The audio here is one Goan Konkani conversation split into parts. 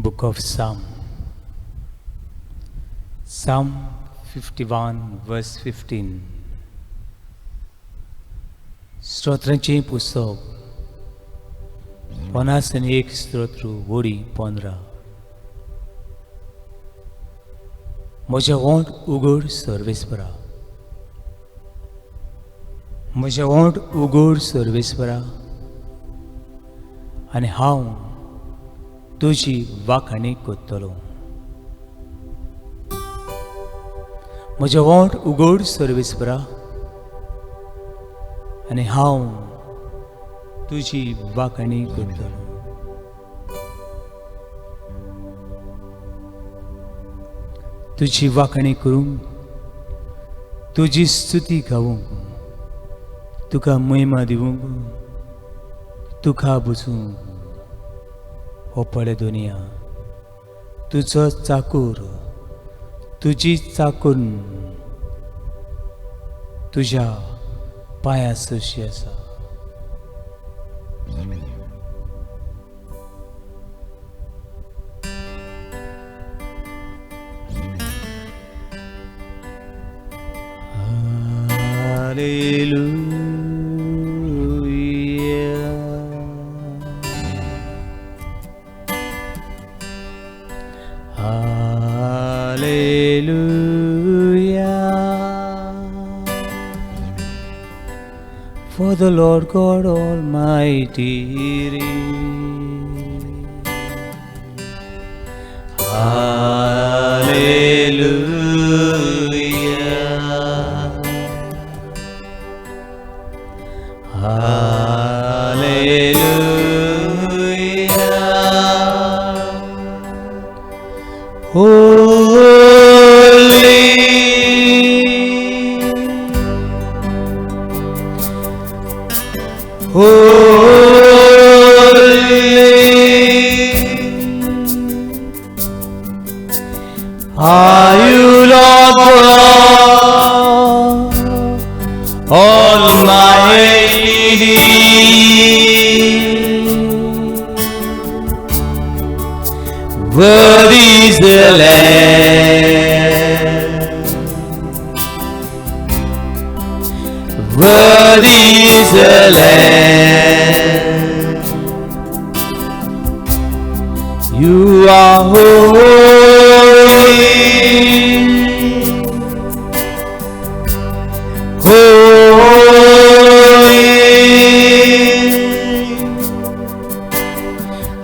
Book of Psalm, Psalm 51 verse 15. स्तोत्रांचें पुस्तक 51 स्तोत्र वडी 15. म्हजें ओंठ उगड सर्वेस्परा, म्हजें ओंठ उगड सर्वेस्परा, आनी हांव तुजी वाखाणी करतलो. म्हजें ओंठ उगड सर्वेस्परा, आनी हांव तुजी वाखाणी करतलो. तुजी वाखाणी करूंक, तुजी स्तुती गावूंक, तुका महिमा दिवंक, तुका बुजूंक हो पळे दुनिया तुजो चाकूर, तुजी चाकून तुज्या पांया सरशी आसा. Hallelujah. Hallelujah. For the Lord God Almighty reigns. Hallelujah. Hallelujah. Holy, holy are you, Lord God Almighty. Worthy is the Lamb, worthy is the Lamb. You are holy, holy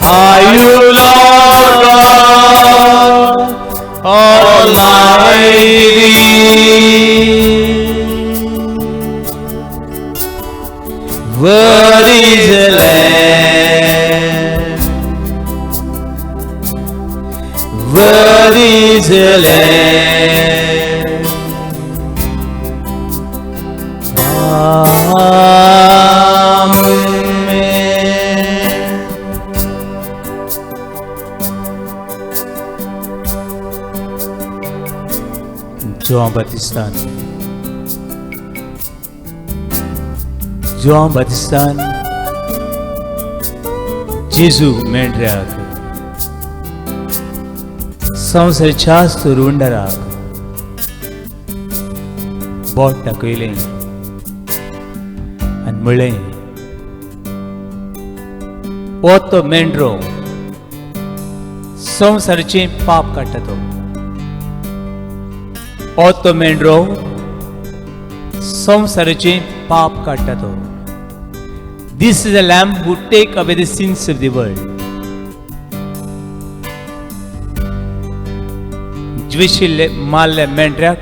are you, Lord God Almighty. Worthy is the Lamb, worthy is the Lamb. Amen. João Batista, João Batista, जेजू मेंढऱ्याक संवसाराच्या सुरुंडराक बोट दाखयलें आनी म्हणलें, हो तो मेंढरो संवसाराचें पाप काडटा तो, हो तो मेंढरो संवसाराचें पाप काडटा तो. This is a lamb who take away the sins of the world. ज्वेशिल्ले मारले मेंढऱ्याक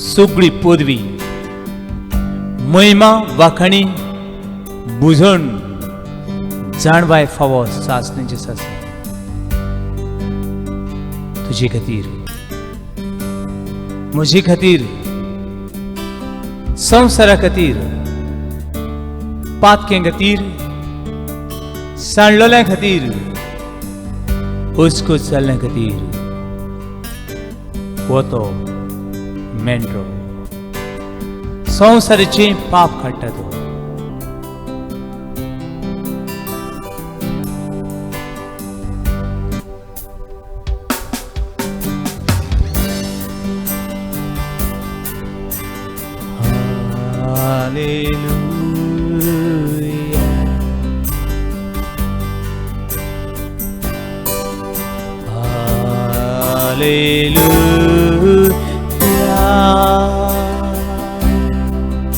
सगळी पदवी, महिमा, वाखाणी, बुजण, जाणवाय फावो सासणेचे सासणे तुजे खातीर, म्हजे खातीर, संवसारा खातीर, पातक्यां खातीर, सांडलोल्या खातीर, हुस्को जाल्ल्या खातीर हो तो मेंढरो संवसाराचें पाप काडटा तो.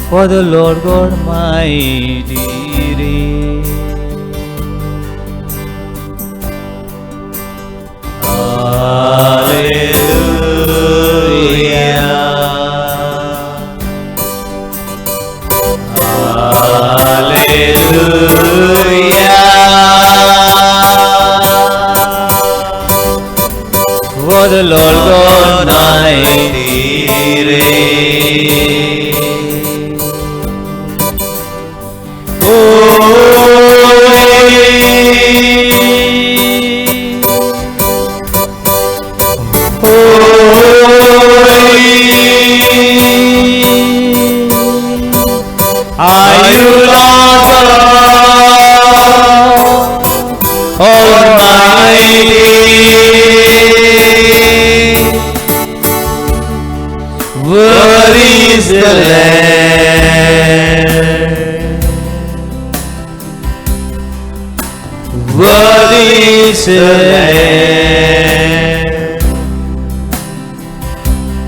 For the Lord God mighty reigns. Hallelujah. Hallelujah. For the Lord God mighty reigns. Holy, holy, are you Lord God Almighty? Worthy is the Lamb. Worthy is the Lamb.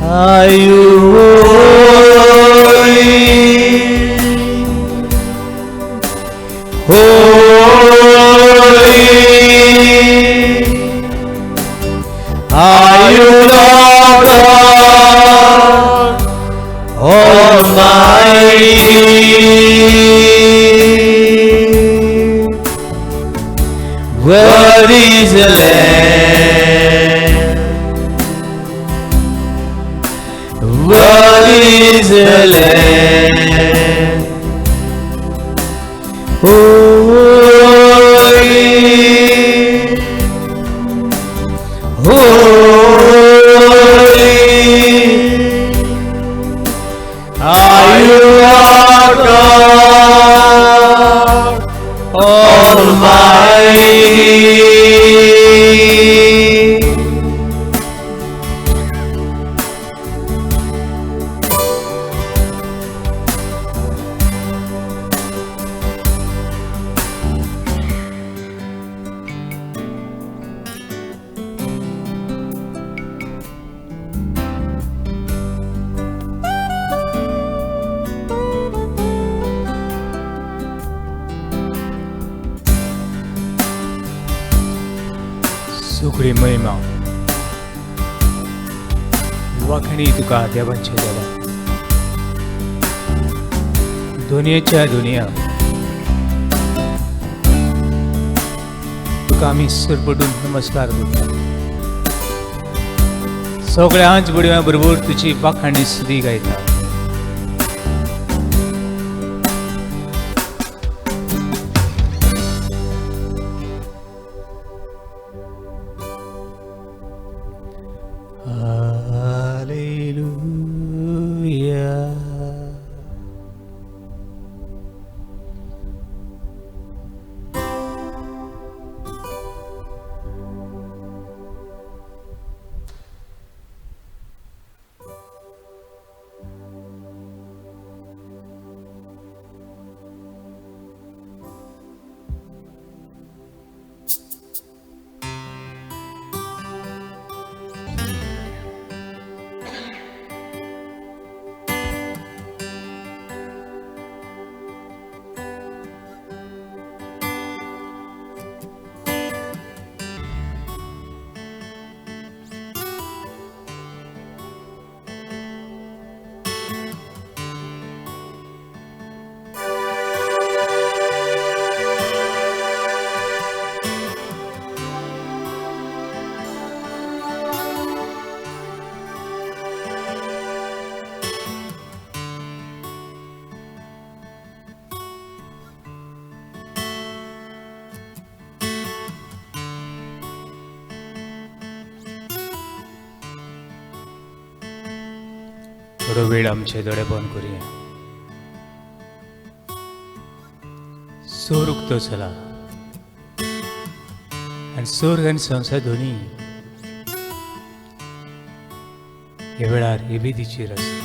Are you holy? Holy. Are you Lord God Almighty? Worthy is the Lamb. Worthy is the Lamb. Holy, holy, are you Lord God Almighty? सुखडी महिमा वाखणी तुका देवांचे देवा, दुनियेच्या दुनिया तुका आमी सरपटून नमस्कार करता. सगळ्यांच बुडव्या बरोबर तुजी वाखाणी स्तुती गायता. Hallelujah. थोडो वेळ आमचे दोळे बंद करूया. सोर उक्तो जाला आनी सोर्ग आनी संवसार दोनी ह्या वेळार हे विधीचेर आसा.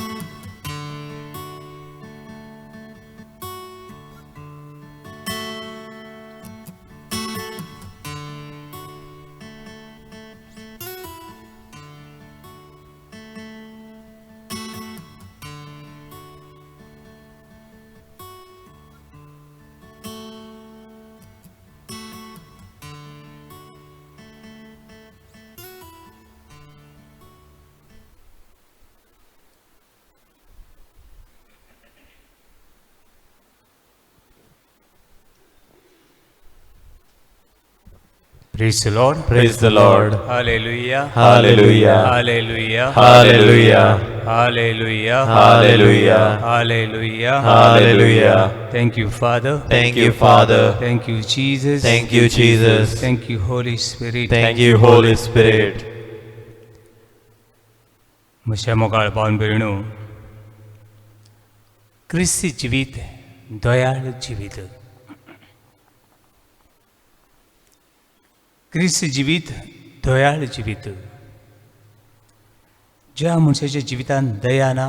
Praise the Lord. Praise the Lord. Hallelujah. Hallelujah. Hallelujah. Hallelujah. Hallelujah. Hallelujah. Hallelujah. Hallelujah. Thank you, Father. Thank you, Father. Thank you, Jesus. Thank you, Jesus. Thank you, Holy Spirit. Thank you, Holy Spirit. म्हज्या मोगाळ भावन भयणू, क्रिस्ती जिवीत दयाळ जिवीत, क्रिस्ती जिवीत दयाळ जिवीत. ज्या मनशाच्या जिवितान दया ना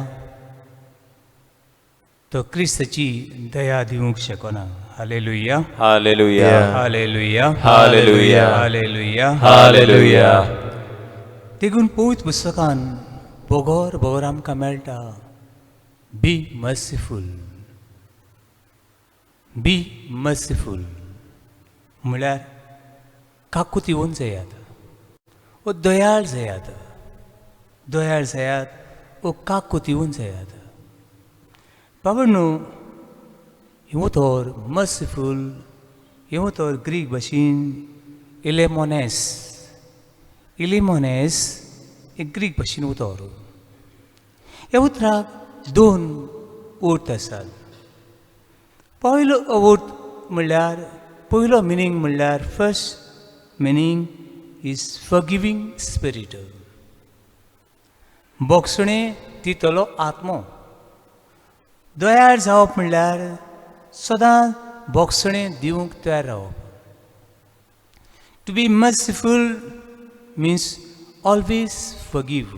तो क्रिस्ताची दया दिवंक शकना. Hallelujah. Hallelujah. Hallelujah. Hallelujah. Hallelujah. Hallelujah. देखून पवित्र पुस्तकान बगर बगर आमकां मेळटा, बी मर्सिफूल, बी मर्सिफूल म्हळ्यार काकूत येवन जायात ओ दयाळ जायात, दयाळ जायात ओ काकूत येवन जायात. बाबा न्हू, हें उतर मर्सिफूल, हें उतर ग्रीक भाशेन इलेमोनेस, इलिमोनेस हें ग्रीक भाशेन उतर. ह्या उतराक दोन अर्थ आसात. पयलो अर्थ म्हणल्यार, पयलो मिनींग म्हणल्यार, First meaning is forgiving spirit, बोगसणे दितलो आत्मो. दयाळ जावप म्हणल्यार सदांच बोगसणे दिवंक तयार रावप. To be merciful means always forgive,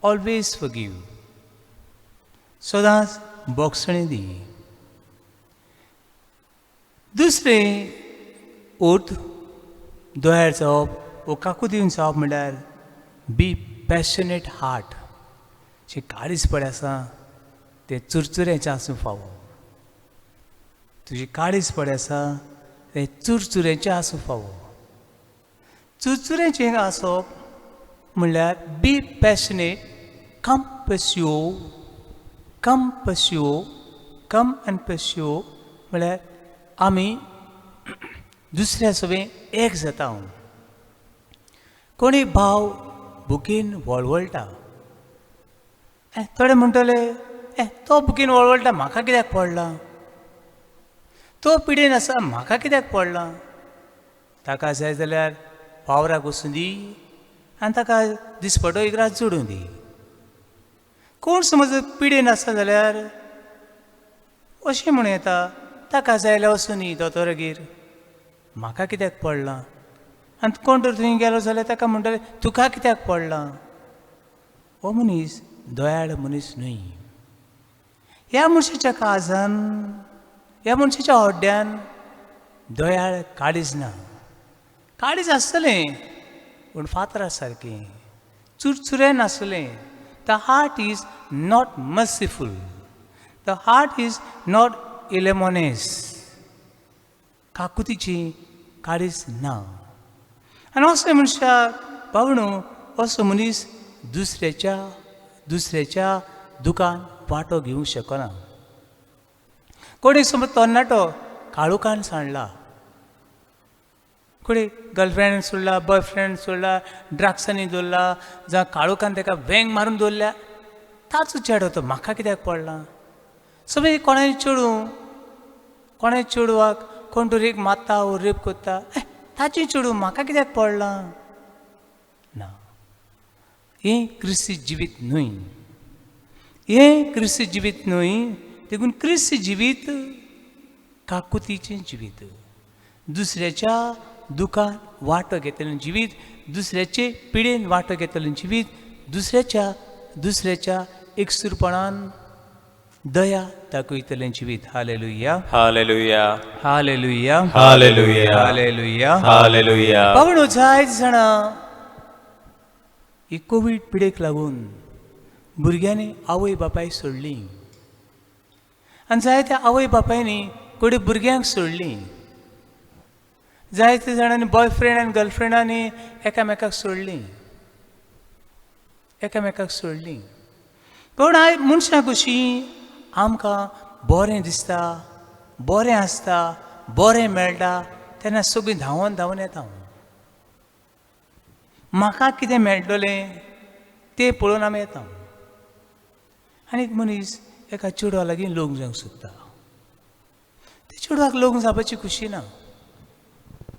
always forgive, सदांच बोगसणे दी. दुसरें अर्थ दयाळ जावप वो काकूत दिवन जावप म्हणल्यार बी पॅशनेट हार्ट. जें काळीज पळय आसा तें चुरचुऱ्याचें आसूंक फावो. तुजें काळीज पळय आसा तें चुरचुऱ्याचें आसूंक फावो. चुरचुऱ्याचें आसप म्हणल्यार be passionate, come pursue, come pursue, come and pursue म्हणल्यार आमी दुसऱ्या सवें एक जाता. कोणी भाव भुकेन वळवळटा, थोडे म्हणटले, ए तो भुकेन वळवळटा, म्हाका कित्याक पडला? तो पिडेन आसा, म्हाका कित्याक पडला? ताका जाय जाल्यार वावराक वचूं दी आनी ताका दिसपटो एक रात जोडूं दी. कोण समज पिडेन आसा जाल्यार अशें म्हणूं येता, ताका जाय जाल्यार वचूं दी दोतोरागेर, म्हाका कित्याक पडलां? आनी कोण तर थंय गेलो जाल्यार ताका म्हणटले, तुका कित्याक पडलां? हो मनीस दयाळ मनीस न्हय. ह्या मनशाच्या काळजान, ह्या मनशाच्या हड्ड्यान दयाळ काळीज ना. काळीज आसतलें पूण फातरा सारकें, चुरचुरें नासलें. The heart is not merciful, the heart is not eleemones, काकुतीची काळीज ना. आनी असो मनशाक बाबणू, असो मनीस दुसऱ्याच्या दुकान वांटो घेवंक शकना. कोणी समज तरणाटो काळोखान सांडला, कोणी गर्लफ्रेंड सोडला, बॉयफ्रेंड सोडला, ड्रग्सांनी दवरला, जावं काळोखान ताका वेंग मारून दवरल्या, ताचो चेडो तो म्हाका कित्याक पडला? समज कोणाय चेडूं, कोणाय चेडवाक कोण तरी एक मारता वो रेप करता, ताचें चेडूं म्हाका कित्याक पडलां? ना, हें क्रिस्ती जिवीत न्हय, हें क्रिस्ती जिवीत न्हय. देखून क्रिस्ती जिवीत काकुतीचें जिवीत, दुसऱ्याच्या दुखान वांटो घेतलें जिवीत, दुसऱ्याचे पिडेन वांटो घेतलें जिवीत, दुसऱ्याच्या एकसुरपणान दया दाखयतलें जिवीत. Hallelujah. Hallelujah. Hallelujah. Hallelujah. Hallelujah. Hallelujah. बाबणो, जायत जाणां ही कोवीड पिडेक लागून भुरग्यांनी आवय बापाय सोडली आनी जायत्या आवय बापायनी कोणी भुरग्यांक सोडली. जायते जाणांनी बॉयफ्रेंड आनी गर्लफ्रेंडांनी एकामेकाक सोडली, एकामेकाक सोडली. पूण आयज मनशां कशीं आमकां बरें दिसता, बरें आसता, बरें मेळटा तेन्ना सगळीं धांवन धांवन येता. म्हाका कितें मेळटलें तें पळोवन आमी येता. आनी एक मनीस एका चेडवा लागीं लग्न जावंक सोदता. त्या चेडवाक लग्न जावपाची खुशी ना,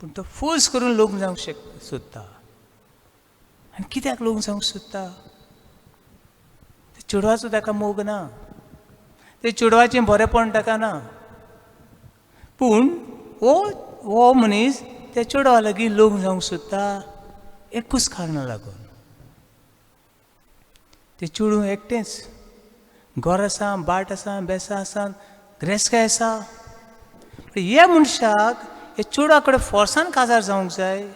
पूण तो फोर्स करून लग्न जावंक सोदता. आनी कित्याक लग्न जावंक सोदता? त्या चेडवाचो ताका मोग ना, ते चेडवाचें बरेंपण ताका ना, पूण हो मनीस त्या चेडवा लागीं लग्न जावंक सोदता एकूच कारणा लागून. तें चेडूं एकटेंच, घर आसा, बाट आसा, बेसां आसा, ग्रेसकाय आसा. पूण ह्या मनशाक ह्या चेडवा कडेन फोर्सान काजार जावंक जाय.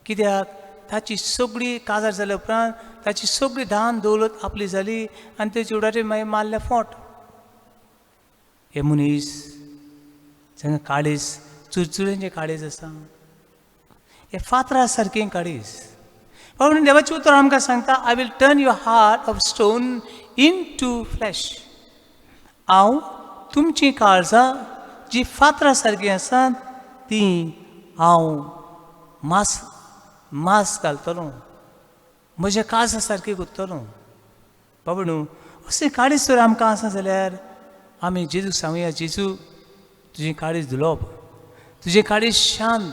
कित्याक? ताची सगळी काजार जाल्या उपरांत ताची सगळी धान दौलत आपली जाली आनी त्या चेडवाचेर मागीर मारलें फोट. हे मनीस जांकां काळीज चुरचुरेंचें काळीज आसा, हे फातरा सारकें काळीज. म्हणून देवाचें उतर आमकां सांगता, I will turn your heart of stone into flesh. हांव तुमचीं काळजां जी फातरा सारकीं आसात तीं हांव मास घालतलो, म्हज्या काळजा सारकी करतलो. बाबा न्हू, अशें काळीज जर आमकां आसा जाल्यार आमी जेजूक सांगुया, जेजू तुजें काळीज दुलोप, तुजें काळीज शांत,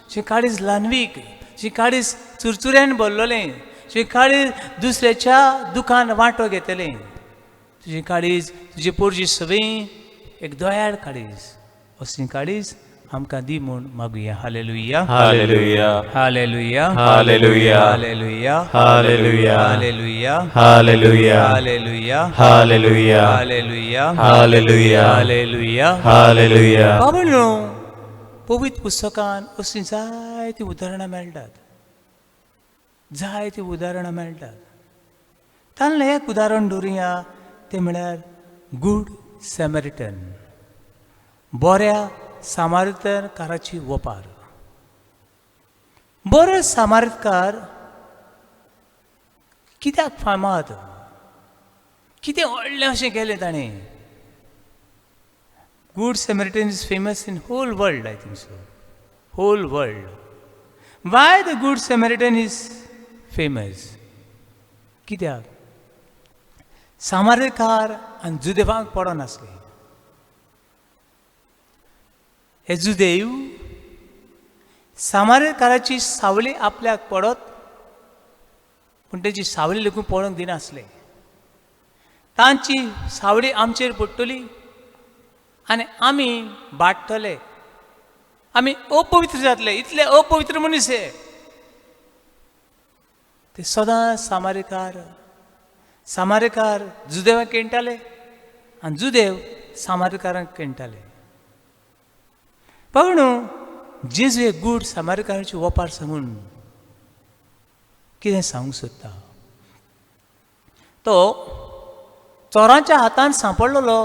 तुजें काळीज ल्हानवीक, तुजें काळीज चुरचुऱ्यान भरलेलें, तुजें काळीज दुसऱ्याच्या दुखान वांटो घेतलें, तुजें काळीज तुजी पोरजी सगळीं एक दयाळ काळीज, असली काळीज आमकां दी म्हूण मागुया. Hallelujah, hallelujah, hallelujah, hallelujah, hallelujah, hallelujah, hallelujah, hallelujah, hallelujah, hallelujah, hallelujah, hallelujah, hallelujah, hallelujah. बाबा, पवित्र पुस्तकान असलीं जायतीं उदाहरणां मेळटात, जायतीं उदाहरणां मेळटात. तांतलें एक उदाहरण दवरुया, तें म्हळ्यार गूड सॅमेरिटन, बऱ्या सामारितकाराची वपार. बरो सामारितकार कित्याक फामाद, कितें व्हडलें अशें केलें ताणें? Good Samaritan is famous in whole world, I think so, whole world. Why the Good Samaritan is famous? कित्याक? सामारीकार आनी जुदेवांक पडनासले. हे जुदेव सामारीकाराची सावली आपल्याक पडत, पूण तेजी सावली लेगून पडोवंक दिनासले. तांची सावली आमचेर पडटली आनी आमी बाडटले, आमी अपवित्र जातले, इतले अपवित्र मनीस हे. ते सदां सामारीकार जुदेवाक केणटाले आनी जुदेव सामारीकारांक केणटाले. पळय न्हू, जेजू एक गूड सामारीकाराची वपार सांगून कितें सांगूंक सोदता? तो चोरांच्या हातान सांपडलेलो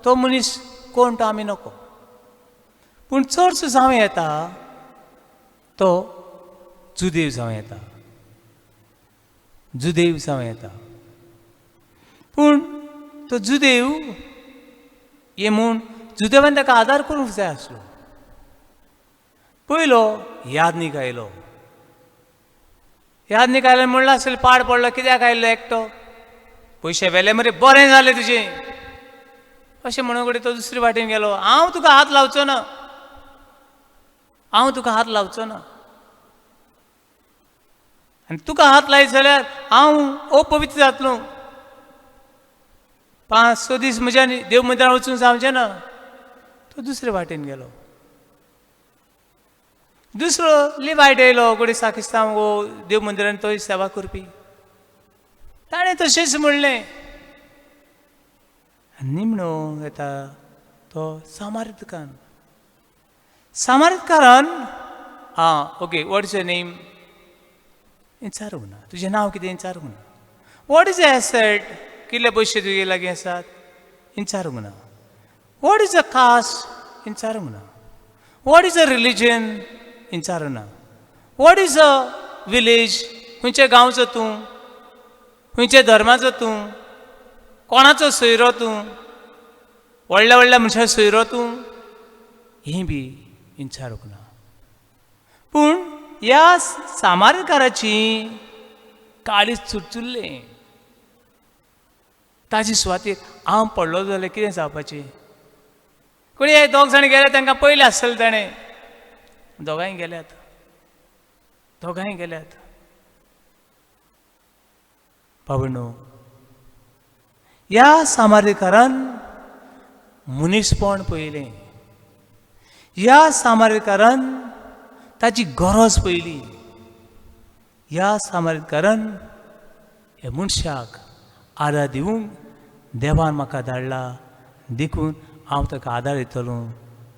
तो मनीस कोण तो आमी नको, पूण चडसो जावं येता तो जुदेव जावं येता, जुदेव जावं येता. पूण तो जुदेव हे म्हूण जुदेवान ताका आदार करूंक जाय आसलो. पयलो यादनीक आयलो, यादनीक आयलो म्हणलां आसलें पाड पडलो, कित्याक आयलो एकटो, पयशे व्हेले मरे, बरें जालें तुजें, अशें म्हणून कडेन तो दुसरे वाटेन गेलो. हांव तुका हात लावचो ना, हांव तुका हात लावचो ना, आनी तुका हात लायत जाल्यार हांव अपवित्र जातलो, 5-6 दीस म्हज्यान देव मंदिरान वचूंक जावचें ना. तो दुसरे वाटेन गेलो. दुसरो लिवायट येयलो घडये साकिस्तांव वो देव मंदिरान तोय सेवा करपी, ताणें तशेंच म्हणलें. आनी निमणो येता तो सामारीतकार. सामारीतकारान आं okay, what is your name विचारूंक ना, तुजें नांव कितें विचारूंक ना, what is a asset, कितले पयशे तुजे लागीं आसात विचारूंक ना, what is a caste विचारूंक ना, what is a religion विचारूंक ना, what is a village, खंयच्या गांवचो तूं, खंयच्या धर्माचो तूं, कोणाचो सोयरो तूं, व्हडल्या व्हडल्या मनशाचो सोयरो तूं, हें बी विचारूंक ना. पूण ह्या सामारकाराची काळीज चुरचुरलें. ताजे सुवातेर हांव पडलो जाल्यार कितें जावपाचें? कोणी हे दोग जाण गेले, तांकां पयलें आसतलें ताणें. दोगांय गेल्यात, दोगांय गेल्यात. बाबणो, ह्या सामारीकारान मनीसपण पळयलें, ह्या सामारीकारान ताची गरज पळयली, ह्या सामारीकारान ह्या मनशाक आदार दिवंक देवान म्हाका धाडला, देखून हांव ताका आदार दितलो.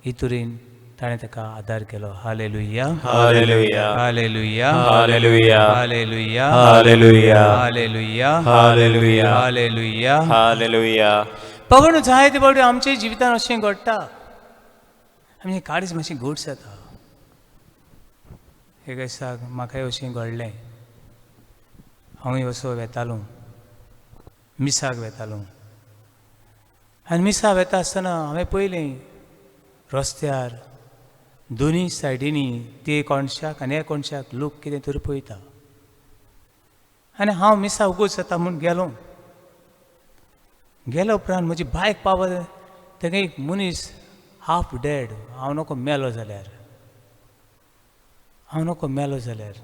हे तरेन ताणें ताका आदार केलो. Hallelujah, hallelujah, hallelujah, hallelujah, hallelujah, hallelujah, hallelujah, hallelujah, hallelujah, hallelujah. Pawan जायते फावटी आमच्या जिवितान अशें घडटा, आमचें काळीज मातशें घट जाता. एक दिसा म्हाकाय अशें घडलें. हांवूय असो वेतालो, मिसाक वेतालो, आनी मिसा वेता आसतना हांवें पळयलें रस्त्यार दोनूय सायडींनी ते कोणशाक आनी हे कोणशाक लोक कितें तरी पळयता. आनी हांव मिसा उगोच जाता म्हूण गेलो. गेल्या उपरांत म्हजी बायक पावत तेंगा एक मनीस हाफ डेड, हांव नको मेलो जाल्यार, हांव नको मेलो जाल्यार,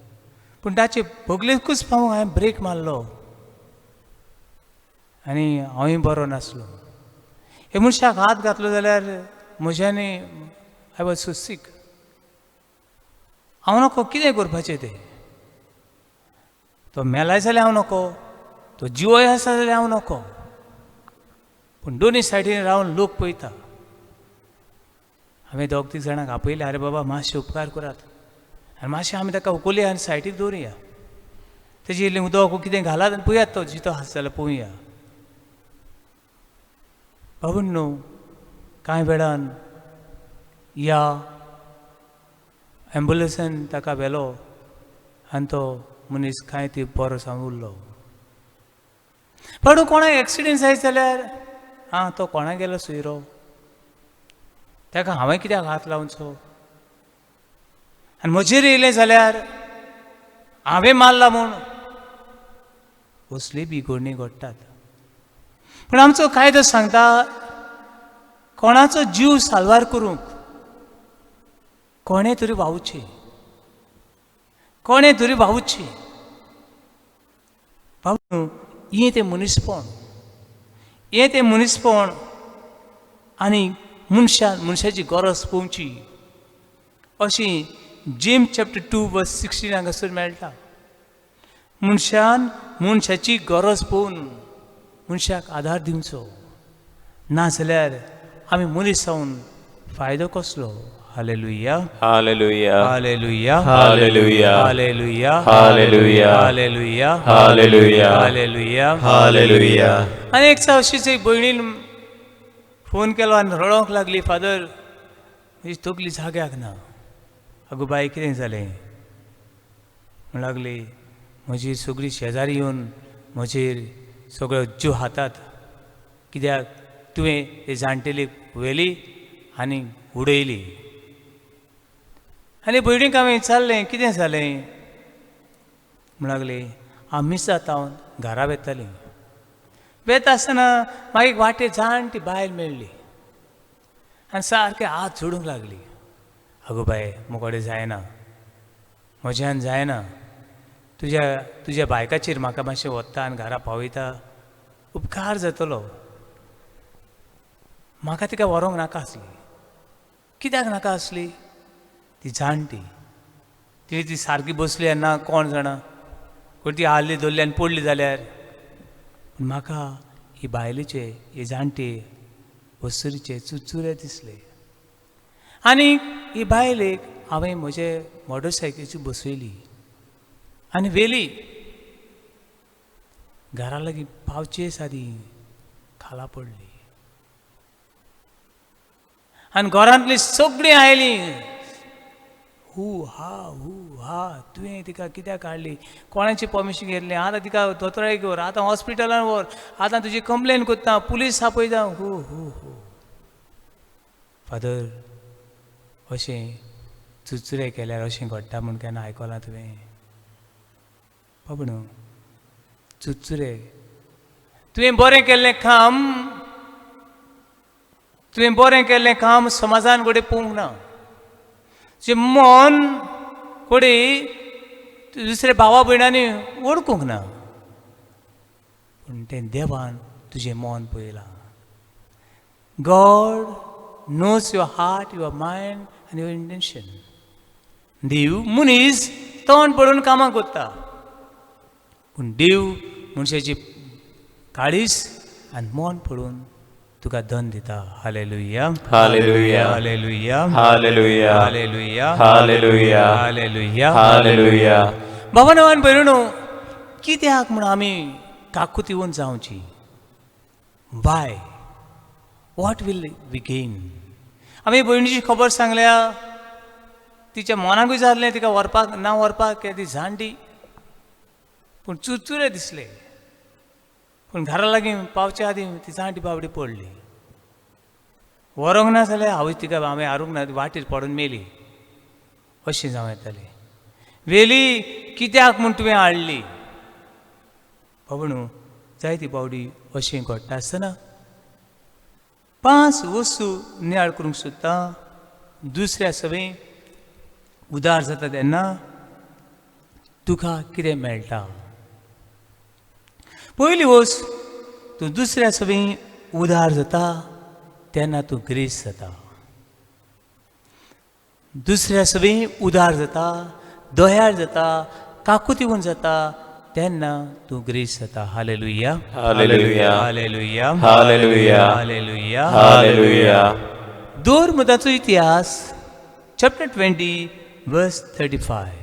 पूण ताचे बगलेकूच पावूंक हांवें ब्रेक मारलो आनी हांवूय बरो नासलो. हे मनशाक हात घातलो जाल्यार म्हज्यानी I was so सीक. हांव नको कितें करपाचें तें, तो मेलाय जाल्यार हांव नको, तो जिवोय आसा जाल्यार हांव नको, पूण दोनूय सायडीन रावन लोक पळयता. हांवें दोग तीग जाणांक आपयलें, आरे बाबा मातशें उपकार करात आनी मातशें आमी ताका उखलया आनी सायडीक दवरुया, तेजी इल्लें उदक कितें घालात आनी पळयात तो जितो आसा जाल्यार पळोवया. बाबू न्हू, कांय वेळान ह्या एम्बुलन्सान ताका व्हेलो आनी तो मनीस कांय ती बरो जावन उरलो. पण कोणाक एक्सिडंट जायत जाल्यार आं तो कोणा गेलो सोयरो, ताका हांवें कित्याक हात लावचो? आनी म्हजेर येयलें जाल्यार हांवें मारला म्हूण असली बी घडणी घडटात. पूण आमचो कायदो सांगता कोणाचो जीव साल्वार करूंक कोणें तरी व्हांवचें, कोणें तरी व्हांवचें. बाबू, हें तें मनीसपण, हें तें मनीसपण आनी मनशान मनशाची गरज पळोवची अशी जेम्स चॅप्टर 2 वर्स 16 हांगासर मेळटा. मनशान मनशाची गरज पळोवन मनशाक आदार दिवचो, नाजाल्यार आमी मनीस जावन फायदो कसलो? Hallelujah, hallelujah, hallelujah, hallelujah, hallelujah, hallelujah, hallelujah, hallelujah, hallelujah, hallelujah. आनी एक अशीच एक भयणीन फोन केलो आनी रडोंक लागली, फादर म्हजी तकली जाग्याक ना. अगो बाय कितें जालें? म्हण लागली म्हजी सगळी शेजारी येवन म्हजेर सगळो जीव हातात, कित्याक तुवें ते जाणटेलीक व्हेली आनी उडयली. आनी भयणीक हांवें विचारलें कितें जालें? म्हण लागली हांव मिसा जावन घरा वेतालीं, वेता आसतना मागीर वाटेर जाणटी बायल मेळ्ळी आनी सारकें हात जोडूंक लागली. अगो बाये मुकोडे जायना, म्हज्यान जायना, तुज्या तुज्या बायकाचेर म्हाका मातशें वता आनी घरा पावयता, उपकार जातलो. म्हाका तिका व्हरूंक नाका आसली. कित्याक नाका आसली? ती जाणटी, तिणें ती सारकी बसली आनी ना कोण जाणा कोण ती हाडली धरली आनी पडली जाल्यार. पूण म्हाका ही बायलेचे हे जाणटे वस्तुरीचे चुरचुरे दिसले आनी ही बायलेक हांवें म्हजे मोटरसायकलीची बसयली आनी व्हेली. घरा लागीं पावचे सादी खाला पडली आनी घरांतली सगळीं आयलीं, हू हा हू हा, तुवें तिका कित्याक हाडली, कोणाची परमिशन घेतली, आतां तिका दोतोराक व्हर, आतां हॉस्पिटलान व्हर, आतां तुजी कंप्लेन करता, पुलीस आपयता, हू हू हू. फादर, अशें चुचुरे केल्यार अशें घडटा म्हूण केन्ना आयकलां तुवें? बाबा न्हू, चुचुरे तुवें बरें केल्लें काम, तुवें बरें केल्लें काम समाजान घडये पळोवंक ना. तुजें मन घडये दुसऱ्या भावा भयणांनी वळखूंक ना, पूण तें देवान तुजें मन पळयलां. God knows your heart, your mind आनी your intention. देव मनीस तोंड पडून कामां करता, पूण देव मनशाची काळीज आनी मन पळोवन तुका धन दिता. Hallelujah. Hallelujah. Hallelujah. Hallelujah. Hallelujah. Hallelujah. Hallelujah. Hallelujah. बाबा आनी भयणो, कित्याक म्हूण आमी काकुतीवन जावची? Why? What will we gain? आमी भयणीची खबर सांगल्या, तिच्या मनाकूय जाल्लें तिका व्हरपाक ना व्हरपाक, ती जाणटी, पूण चुरचुरे दिसले. पूण घरा लागीं पावचे आदीं ती जाणटी बाबडी पडली. व्हरूंक ना जाल्यार आवय तिका हांवें हारूंक ना, वाटेर पडून मेली अशें जावं येतालें. वेली कित्याक म्हूण तुवें हाडली? बाबा न्हू, जायती बावडी अशें घडटा आसतना पांच वस्तू नियाळ करूंक सोदता. दुसऱ्या सगळीं उदार जाता तेन्ना तुका कितें मेळटा? पयली वस्त, तूं दुसऱ्या सगळीं उदार जाता तेन्ना तूं ग्रेस जाता. दुसऱ्या सगळीं उदार जाता, दयाळ जाता, काकुतीवन जाता तेन्ना तूं ग्रेस जाता. Hallelujah. Hallelujah. Hallelujah. Hallelujah. Hallelujah. Hallelujah. दोर मुदाचो इतिहास चॅप्टर 20 वर्स 35.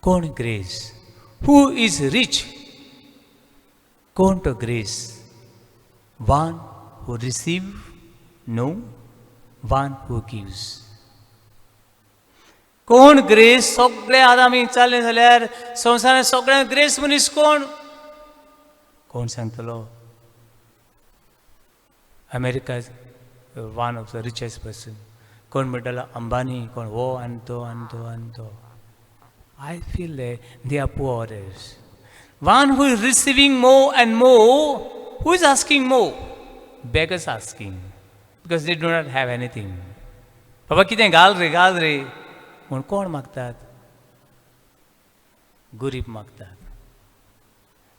कोण grace? Who is rich? कोण तो grace? One who receive? No, one who gives. कोण ग्रेस? सगळे आतां आमी विचारलें जाल्यार संवसारांत सगळ्यांत ग्रेस मनीस कोण? कोण सांगतलो? America one of the richest person. कोण म्हणटलो अंबानी, कोण हो आनी तो आनी तो आनी तो. I feel they are poorest. One who is receiving more and more, who is asking more? Beggars asking, because they do not have anything. बाबा कितें घाल रे, घाल रे म्हूण कोण मागतात? गरीब मागतात.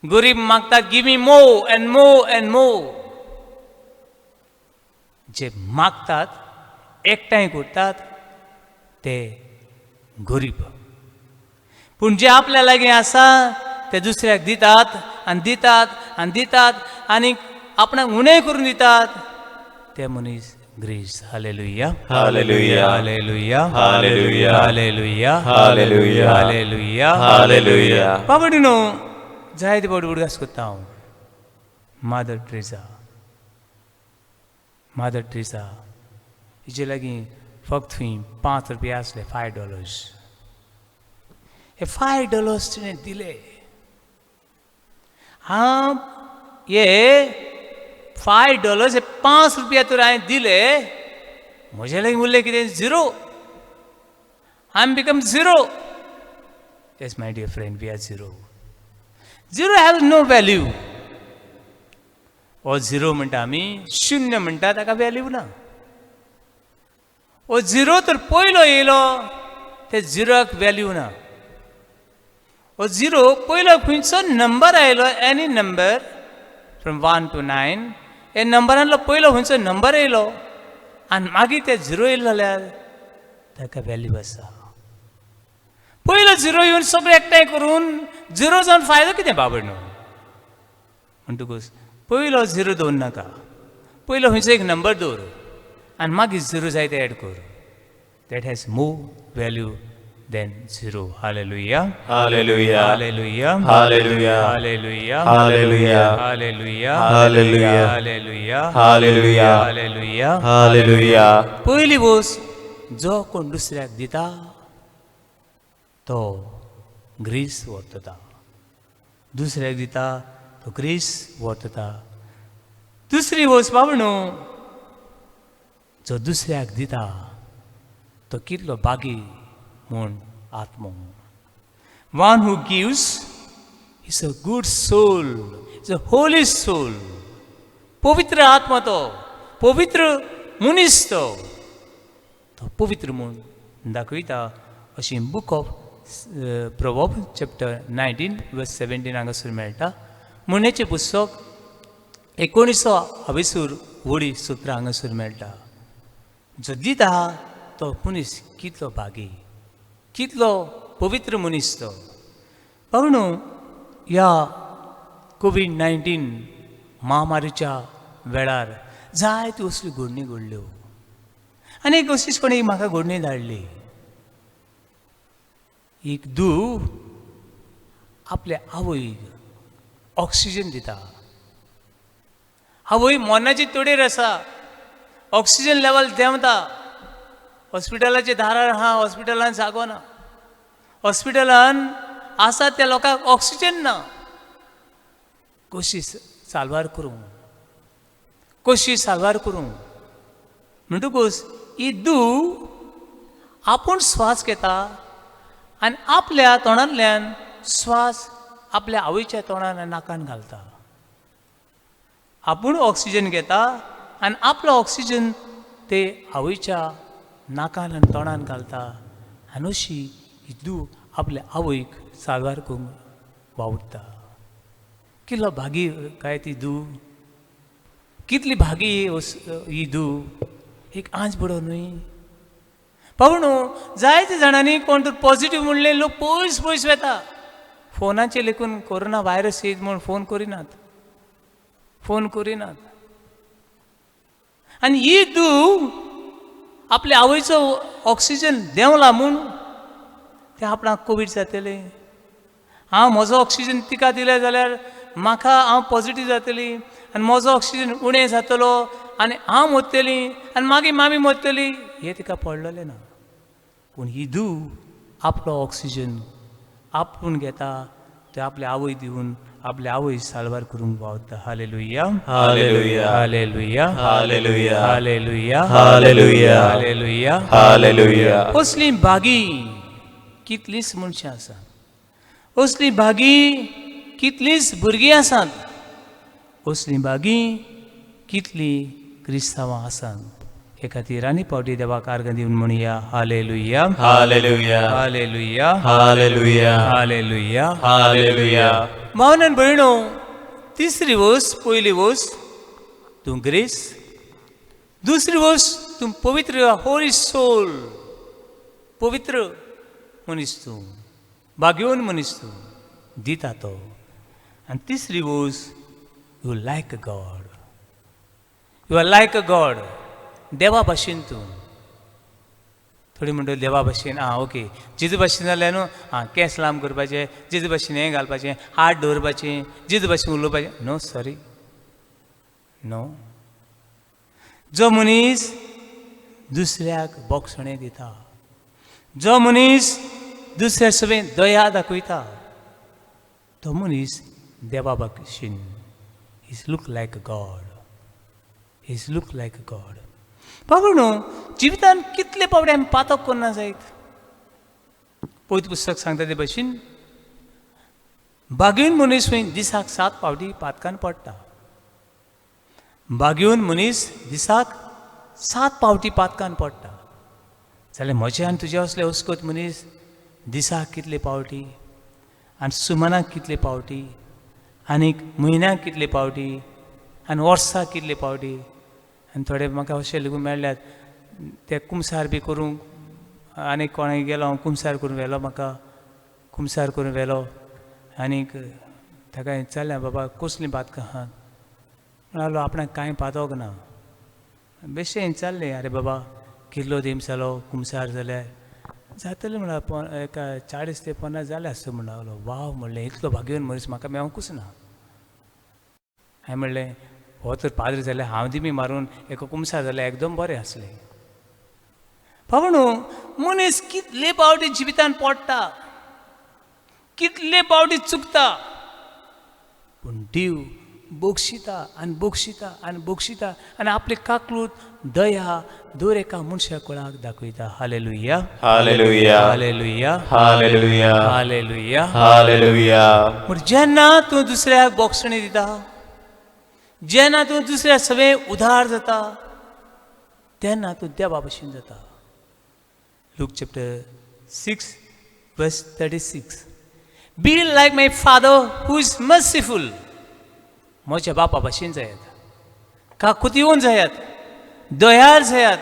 गरीब मागतात, give me more and more and more. जे मागतात, एकठांय करतात ते गरीब. पूण जे आपल्या लागीं आसा ते दुसऱ्याक दितात आनी दितात आनी दितात आनी आपणाक उणें करून दितात ते मनीस grace. Hallelujah. Hallelujah. Hallelujah. Hallelujah. Hallelujah. Hallelujah. Hallelujah. Hallelujah. बाबा न्हू, जायते फावटी उडगास करता हांव मादर ट्रेजा. मादर ट्रेजा हिचे लागीं फक्त खंय 5 रुपया आसले, $5. हे $5 तिणें दिले. हांव हे $5, हे 5 रुपया तर हांवें दिले, म्हजे लागीं उरलें कितें? Zero. I am become zero. Yes my dear friend, we are zero. Zero have no value. हो झिरो म्हणटा आमी, शुन्य म्हणटा ताका व्हॅल्यू ना. हो झिरो तर पयलो येयलो ते झिरोक व्हॅल्यू ना. हो झिरो पयलो खंयचो नंबर आयलो, any number from 1 to 9, हे नंबरांतलो पयलो खंयचो नंबर येयलो आनी मागीर ते झिरो येयलो जाल्यार ताका व्हॅल्यू आसा. पयलो झिरो येवन सगळें एकठांय करून झिरो जावन फायदो कितें बाबड न्हू? म्हणटकूच पयलो झिरो दवर नाका, पयलो खंयचो एक नंबर दवर आनी मागीर झिरो जाय ते एड कर. That has more value than zero. Hallelujah. Hallelujah. Hallelujah. Hallelujah. Hallelujah. Hallelujah. Hallelujah. Hallelujah. Hallelujah. Hallelujah. Hallelujah. Hallelujah. पयली वस्त, जो कोण दुसऱ्याक दिता तो ग्रीस व्हरता. दुसऱ्याक दिता तो ग्रीस व्हरता. दुसरी वस्त बाबा न्हू, जो दुसऱ्याक दिता तो कितलो बागी म्हूण आत्मो. One who gives is a good soul, is a holy soul. पवित्र आत्मा तो, पवित्र मनीस तो, तो पवित्र म्हूण दाखयता. अशी book of Proverb chapter 19 verse 17 हांगासर मेळटा. म्हणण्याचें पुस्तक 19 हावेसूर वडी 17 हांगासर मेळटा. जो दिता तो मनीस कितलो भागी, कितलो पवित्र मनीस तो. भावनो, ह्या कोवीड-19 महामारीच्या वेळार जायत्यो असल्यो घडणी घडल्यो आनी एक अशीच कोणी म्हाका घडणी धाडली. एक धूव आपल्या आवयक ऑक्सिजन दिता. आवय मरणाची तोडीर आसा, ऑक्सिजन लेवल देंवता, हॉस्पिटलाचे दारार आहा, हॉस्पिटलान जागो ना, हॉस्पिटलान आसा त्या लोकांक ऑक्सिजन ना. कशी साल्वार करूं, कशी साल्वार करूं? म्हणटकूच ही धूव आपूण स्वास घेता आनी आपल्या तोंडांतल्यान स्वास आपल्या आवयच्या तोंडान आनी नाकान घालता. आपूण ऑक्सिजन घेता आनी आपलो ऑक्सिजन ते आवयच्या नाकान आनी तोंडान घालता आनी अशी ही धूव आपल्या आवयक साल्वार करूंक वावुरता. कितलो भागी काय ती धूव, कितली भागी ही धूव, एक आंच बडो न्हय. पावणू जायते जाणांनी कोण तर पॉझिटीव म्हणले लोक पयस पयस वेता. फोनाचेर लेखून कोरोना व्हायरस येयत म्हूण फोन करिनात, फोन करिनात. आनी ही धूव आपल्या आवयचो ऑक्सिजन देंवला म्हूण ते आपणाक कोवीड जातलें, हांव म्हजो ऑक्सिजन तिका दिले जाल्यार म्हाका हांव पॉझिटीव जातली आनी म्हजो ऑक्सिजन उणें जातलो आनी हांव मरतली आनी मागीर मामी मरतली, हें तिका पडलेलें ना. पूण ही धूव आपलो ऑक्सिजन आपूण घेता, ते आपले आवय दिवन आपले आवय साल्वार करूंक वावता. Hallelujah, hallelujah, hallelujah, hallelujah, hallelujah, hallelujah, hallelujah, hallelujah. असली भागी कितलींच मनशां आसात, असली भागी कितलींच भुरगीं आसात, असली भागी कितलीं क्रिस्तांवां आसात. हे खातीर आनी पावटी देवाक आर्गां दिवन म्हणया hallelujah, hallelujah, hallelujah, hallelujah, hallelujah, hallelujah. भावनान भयणो, तिसरी वस्त, पयली वस्त तूं ग्रेस, दुसरी वस्त तूं पवित्र होली सोल, पवित्र मनीस तूं, भाग्यवन मनीस तूं दिता तो. आनी तिसरी वस्त you like God, you are like a God, देवा भाशेन तूं. थोडी म्हणटा देवा भाशेन, आं ओके, जेजू भाशेन जाल्यार न्हू, आं केंस लांब करपाचें, जेजू भाशेन हें घालपाचें, हात दवरपाचें, जेजू भाशेन उलोवपाचें. No sorry, no. जो मनीस दुसऱ्याक बोगसणें दिता, जो मनीस दुसऱ्या सगळें दया दाखयता, तो मनीस देवा भाशेन. Is look like a God, is look like a God. बाबा न्हू, जिवितान कितले पावटी आमी पातक करना जायत. पवित्र पुस्तक सांगता ते भशेन भाग्यवन मनीस खंय दिसाक 7 पावटी पातकान पडटा. भाग्यवन मनीस दिसाक 7 पावटी पातकान पडटा. जाल्यार म्हजे आनी तुजे असले अस्कत मनीस दिसाक कितले पावटी आनी सुमनाक कितले पावटी आनीक म्हयन्याक कितले पावटी आनी वर्साक कितले पावटी. आनी थोडे म्हाका अशें लेगून मेळ्ळ्यात ते कुमसार बी करूंक आनीक कोणाक गेलो हांव कुमसार करूंक व्हेलो, म्हाका कुमसार करूंक व्हेलो आनीक ताका विचारलें, बाबा कसलीं पातकां आहात? म्हणलो आपणाक कांय पातक ना. बेश्टें विचारलें, आरे बाबा कितलो तेंप जालो कुमसार जाल्यार? जातलें म्हणल्यार एका 40 ते 50 जालें आसता म्हणलो. वाव म्हणलें, इतलो भाग्यवन मनीस म्हाका मेळोंकूच ना. हांवें म्हणलें हो तर पाद्र जाल्यार हांव दिमी मारून एका कुमसार जाल्यार एकदम बरें आसलें. बाबा न्हू, मनीस कितले पावटी जिवितान पडटा, कितले पावटी चुकता, पूण देव बक्षिता आनी बक्षिता आनी बक्षिता आनी आपली काकलूत दया दर एका मनशा कुळाक दाखयता. Hallelujah. Hallelujah. Hallelujah. Hallelujah. Hallelujah. Hallelujah. पूण जेन्ना तूं दुसऱ्याक बोगसणी दिता, जेन्ना तूं दुसऱ्या सगळें उदार जाता, तेन्ना तूं देवा भशेन जाता. Luke chapter 6 verse 36, be like my father who is merciful. म्हज्या बापा भशेन जायात, काकुतीवन जायात, दयाळ जायात,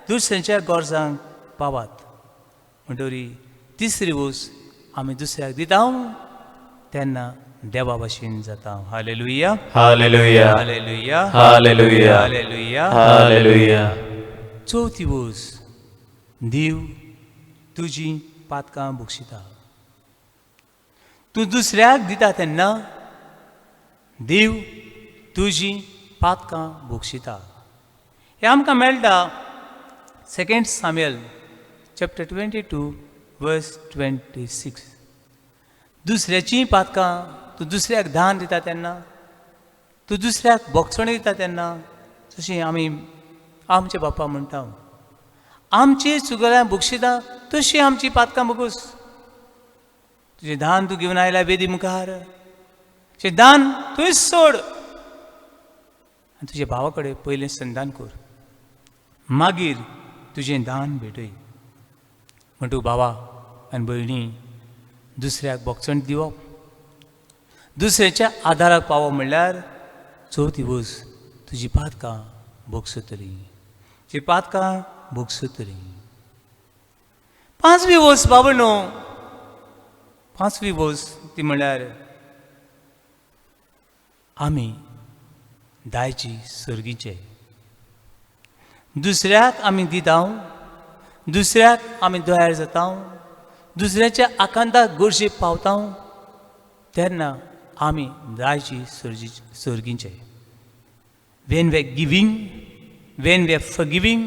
दुसऱ्यांच्या गरजांक पावात. म्हणटरी तिसरी वस्त आमी दुसऱ्याक दिता तेन्ना देवा भशेन जाता. Hallelujah. Hallelujah. Hallelujah. Hallelujah. Hallelujah. Hallelujah. चवथी वस्त, देव तुजी पातकां बक्षिता. तूं दुसऱ्याक दिता तेन्ना देव तुजी पातकां बक्षिता. हें आमकां मेळटा Second Samuel chapter 22 verse 26. दुसऱ्याचीं पातकां तूं दुसऱ्याक दान दिता तेन्ना, तूं दुसऱ्याक बोगसणी दिता तेन्ना, जशी आमी आमचे बापा म्हणटा, आमची चुकल्यां बक्षिता तशी आमची पातकां बगूस. तुजें दान तूं घेवन आयला वेदी मुखार, तुजें दान थंयच सोड आनी तुज्या भावा कडेन पयलें संदान कर, मागीर तुजें दान भेटय. म्हणटू भावा आनी भयणी, दुसऱ्याक बोगसण दिवप, दुसऱ्याच्या आदाराक पावप म्हणल्यार चवथी वस्त तुजी पातकां भोगसतली, तुजी पातकां भोगसतली. पांचवी वस्त बाबा न्हू, पांचवी वस्त ती म्हणल्यार आमी दायजी सर्गीचे. दुसऱ्याक आमी दिता, दुसऱ्याक आमी दयाळ जाता, दुसऱ्याच्या आकांताक गरजेक पावता, तेन्ना आमी दायजी सर्जी सर्गीचे. When we giving, when we forgiving,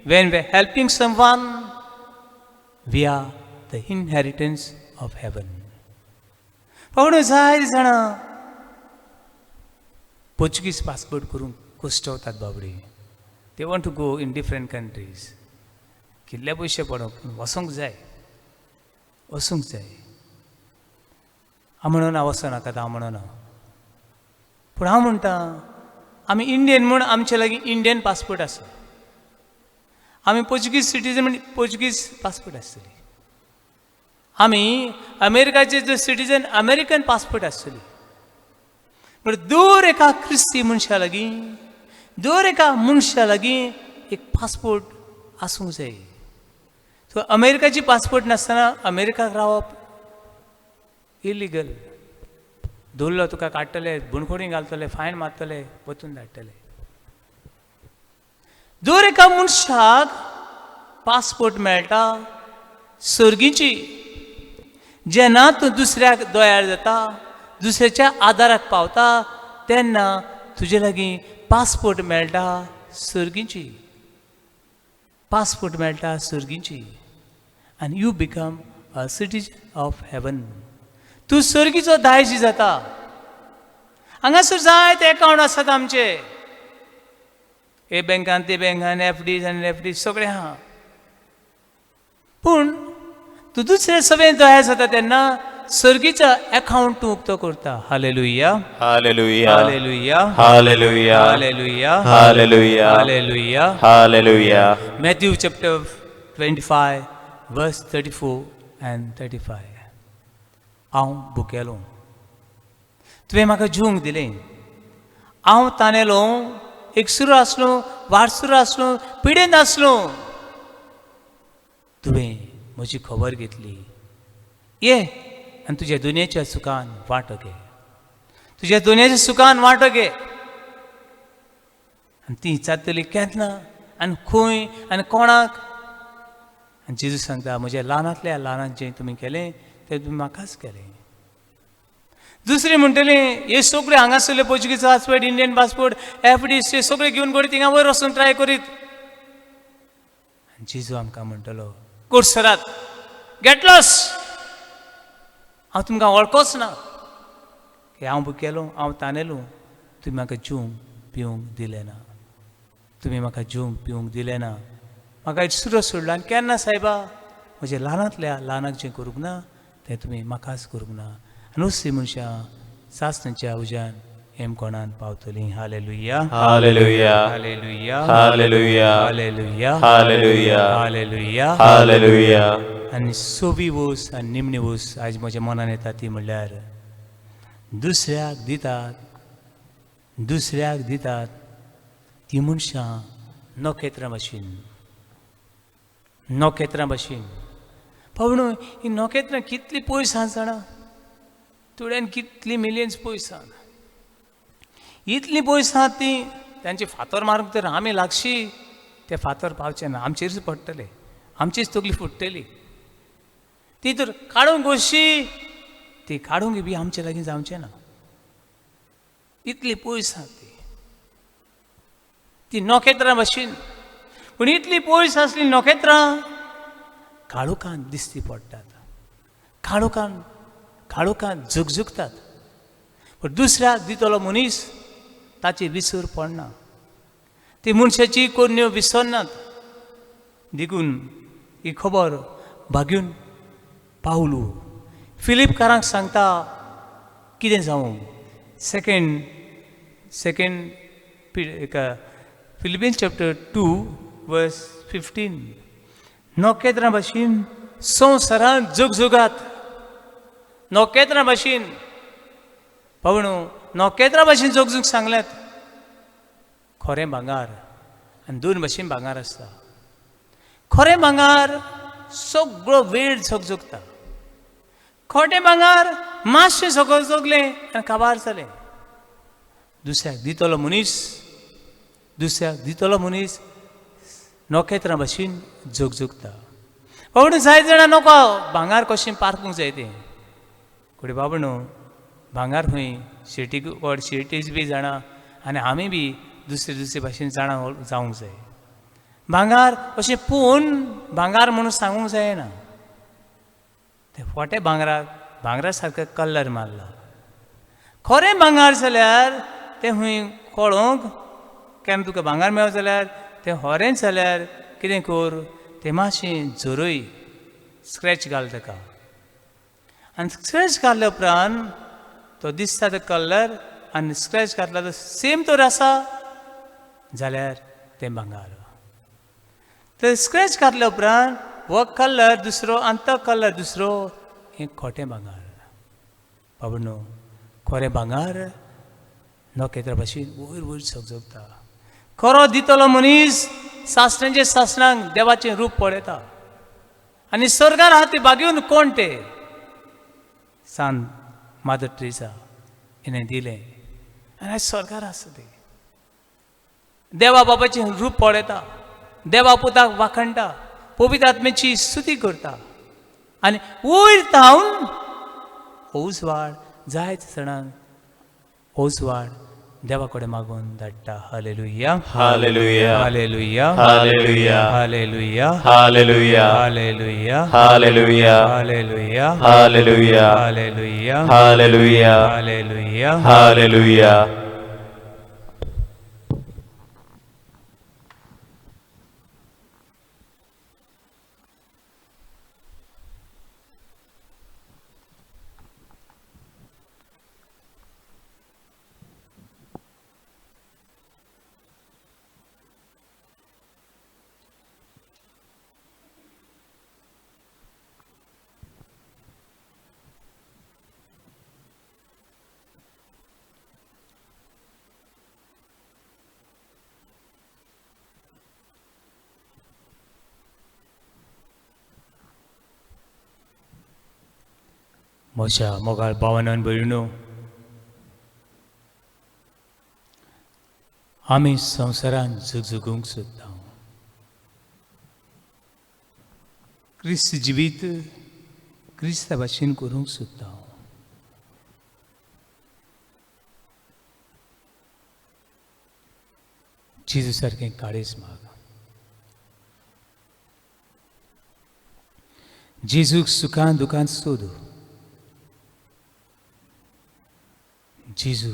when we helping someone, we are the inheritance of heaven. पावणे जाय जाणां पोर्चुगीज पासपोर्ट करूंक कश्टवतात बाबडी. They want to go in different countries. कितले पयशे पडप, पूण वचोंक जाय, वचूंक जाय. हांव म्हणना वचोनाकात, हांव म्हणना, पूण हांव म्हणटा आमी इंडियन म्हूण आमचे लागीं इंडियन पासपोर्ट आसा, आमी पोर्चुगीज सिटीजन म्हूण पोर्चुगीज पासपोर्ट आसतली, आमी अमेरिकाचे जे सिटीजन अमेरिकन पासपोर्ट आसतली. पूण दर एका क्रिस्ती मनशा लागीं, दर एका मनशा लागीं एक पासपोर्ट आसूंक जाय. सो अमेरिकाची पासपोर्ट नासतना अमेरिकाक रावप इलिगल. दवरलो तुका काडटले, बुणखोणी घालतले, फायन मारतले, वचून धाडटले. दर एका मनशाक पासपोर्ट मेळटा सर्गीची. जेन्ना तूं दुसऱ्याक दयाळ जाता, दुसऱ्याच्या आदाराक पावता, तेन्ना तुजे लागीं पासपोर्ट मेळटा सर्गीची, पासपोर्ट मेळटा सर्गीची. आनी you become a citizen of heaven. तूं सर्गीचो दायजी जाता. हांगासर जायते एकावंट आसात आमचे, हे बँकान ते बँकान, एफडीज आनी एफडीज सगळें आहा. पूण तूं दुसरे सगळें दया जाता तेन्ना सर्गीचो एकावंट तूं उक्तो करता. Hallelujah. Hallelujah. Hallelujah. Hallelujah. Hallelujah. Hallelujah. Hallelujah. Hallelujah. Matthew chapter 25 verse 34 and 35. हांव भुकेलो, तुवें म्हाका जेवंक दिलें. हांव तानेलो, एकसुरो आसलो, वारसुरो आसलो, पिडेन आसलो, तुवें म्हजी खबर घेतली. ये आनी तुज्या दुनियेच्या सुखान वांटो घे, तुज्या दुनियेच्या सुखान वांटो घे. आनी ती विचारतली केन्ना आनी खंय आनी कोणाक. आनी जेजू सांगता, म्हज्या ल्हानांतल्या ल्हानांत जें तुमी केलें तें तुमी म्हाकाच केलें. दुसरी म्हणटली, हे सगळे हांगासरले Portuguese passport, Indian passport, FD हे सगळे घेवन करीत थिंगा वयर वचून ट्राय करीत. आनी जेजू आमकां म्हणटलो, कोर सरात, गेट लॉस्ट, हांव तुमकां वळखोच ना. की हांव भुकेलो, हांव तानेलो, तुमी म्हाका जेवंक पिवंक दिलें ना, तुमी म्हाका जेवंक पिवंक दिलें ना, म्हाका एकसुरो सोडलो. आनी केन्ना सायबा म्हज्या ल्हानांतल्या ल्हानाक जें करूंक ना तें तुमी म्हाकाच करूंक ना. आनी असलीं मनशां सासणाच्या उज्यान हेमकोणान पावतलीं. Hallelujah, hallelujah, hallelujah, hallelujah, hallelujah, hallelujah, hallelujah, hallelujah. आनी सोबी वोस आनी निमणी वोस आयज म्हज्या मनान येता ती म्हणल्यार दुसऱ्याक दितात, दुसऱ्याक दितात ती मनशां नखेत्रां भाशेन, नखेत्रां भाशेन. पावणू ही नखेत्रां कितली पयस आसा जाणा, थोड्यान कितली मिलियन्स पयस आसा, इतली पयस आसा ती तांचे फातर मारूंक तर आमी लागशी ते फातर पावचे ना, आमचेरूच पडटले, आमचीच तकली फुट्टली. ती तर काडूंक गोशी ती काडूंक बी आमचे लागीं जावचें ना, इतली पयस आसा ती. ती नखेत्रां भाशेन, पूण इतली पयस आसली नखेत्रां काळोखान दिसती पडटात, काळोखान काळोखान झुकझुकतात. पूण दुसऱ्याक दितलो मनीस ताची विसर पडना, ती मनशाची कोरण्यो विसरनात. देखून ही खबर भाग्यून पावलू फिलिपकारांक सांगता कितें जावं. सेकेंड सेकेंड फिलिपियन्स चॅप्टर 2 वर्स 15. नखेत्रां भाशेन संवसारांत झुगझुगात, नखेत्रां भाशेन पावणू नखेत्रां भाशेन झगझूंक सांगल्यात. खरें भांगार आनी दोन भाशेन भांगार आसता. खरें भांगार सगळो वेळ झगझगता, खोटें भांगार मातशें झगझगलें आनी काबार जालें. दुसऱ्याक दितलो मनीस, दुसऱ्याक दितलो मनीस नखेत्रां भाशेन झगझगता. बाबडो जायत जाणां नको भांगार कशें पारखूंक जाय तें. कुडे बाबडो भांगार खंय शेटीक व्हड शेटीच बी जाणां आनी आमी बी दुसरे दुसरे भाशेन जाणां जावंक जाय. भांगार अशें पळोवन भांगार म्हणून सांगूंक जायना, तें फोटे भांगराक भांगरा सारको कलर मारला. खरें भांगार जाल्यार तें खंय कळोंक केन्ना तुका भांगार मेळत जाल्यार तें खरेंच जाल्यार कितें कर, तें मातशें झरय, स्क्रॅच घाल ताका, आनी स्क्रॅच घातल्या उपरांत तो दिसता तो कलर आनी स्क्रॅच घातला तो सेम तर आसा जाल्यार तें भांगार. तर स्क्रॅच घातल्या उपरांत हो कलर दुसरो आनी तो कलर दुसरो, हें खोटें भांगार. बाबा न्हू, खरें भांगार नखेत्रा भाशेन वयर वयर झगझगता. खरो दितलो मनीस सासणांचे सासणांक देवाचें रूप पळयता आनी स्वर्गार आहा ते बागेवन कोण ते सान मादर ट्रेजा हिणें दिलें आनी आयज स्वर्गार आसा ते देवा बाबाचें रूप पळयता, देवा पुताक वाखणटा, पवित्र आत्म्याची स्तुती करता आनी वयर तावन उजवाड जायत जाणांक उजवाड देवा कडेन मागून धाडटा. Hallelujah, hallelujah, hallelujah, hallelujah, hallelujah, hallelujah, hallelujah, hallelujah, hallelujah, hallelujah, hallelujah, hallelujah, hallelujah, hallelujah. म्हज्या मोगाळ भावान भयणो, आमी संवसारान झगझगूंक सोदता. क्रिस्त जिवीत क्रिस्ता भाशेन करूंक सोदता. जेजू सारकें काळीज माग, जेजूक सुखान दुखान सोदू. जेजू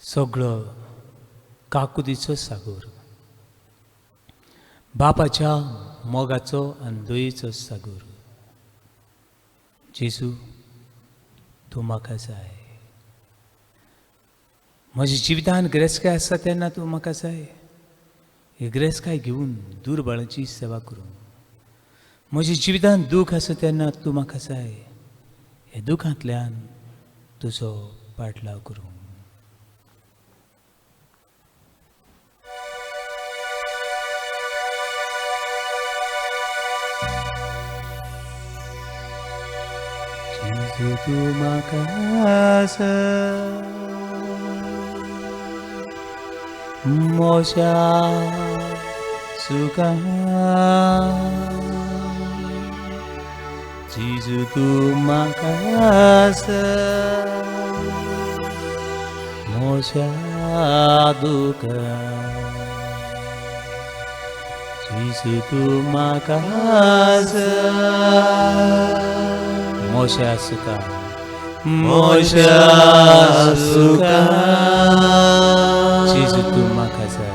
सगळो काकुतीचो सागोर, बापाच्या मोगाचो आनी दयेचो सागोर। जेजू तूं म्हाका जाय। म्हज्या जिवितान गिरेस्तकाय आसा तेन्ना तूं म्हाका जाय। ही गिरेस्तकाय घेवन दुर्बळांची सेवा करूं। म्हज्या जिवितान दूख आसा तेन्ना तूं म्हाका जाय। ह्या दुखांतल्यान तुजो पाटलाव करूं। जेजू तूं म्हाका जाय, म्हज्या सुखान। जेजू तूं म्हाका जाय, म्हज्या दुखान। जेजू तूं म्हाका जाय, म्हज्या सुखान, म्हज्या सुखान। जेजू तूं म्हाका जाय,